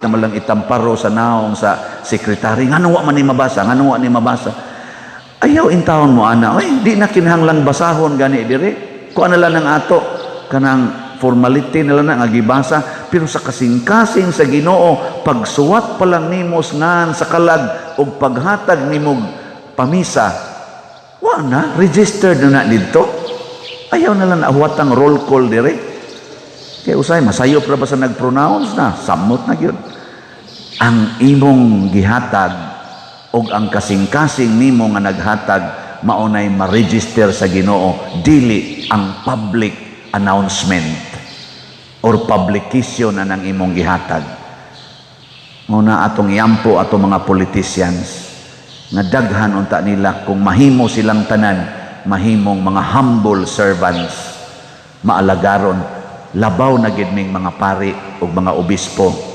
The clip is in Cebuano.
Naman lang itamparo sa naong sa secretary, ngano wa man ni mabasa, ngano wa ni mabasa? Ayaw intawon mo ana, oy, di na kinahanglang basahon gani dire. Kuan na lang ang ato kanang formality na lang na nga gibasa, pero sa kasing-kasing sa Ginoo, pagsuwat pa lang nimo ngan sa kalag ug paghatag nimo pamisa, wa na registered na na didto. Ayaw na lang nahuwatang roll call dire. Kay usay masayop ra ba sa nag-pronounce na, samot na gyud. Ang imong gihatag og ang kasing-kasing nimo nga naghatag, maunay ma-register sa Ginoo, dili ang public announcement or publication na ng imong gihatag. Muna atong yampo atong mga politicians nga daghan unta nila kung mahimo silang tanan, mahimong mga humble servants, maalagaron, labaw na gid ming mga pari ug mga obispo.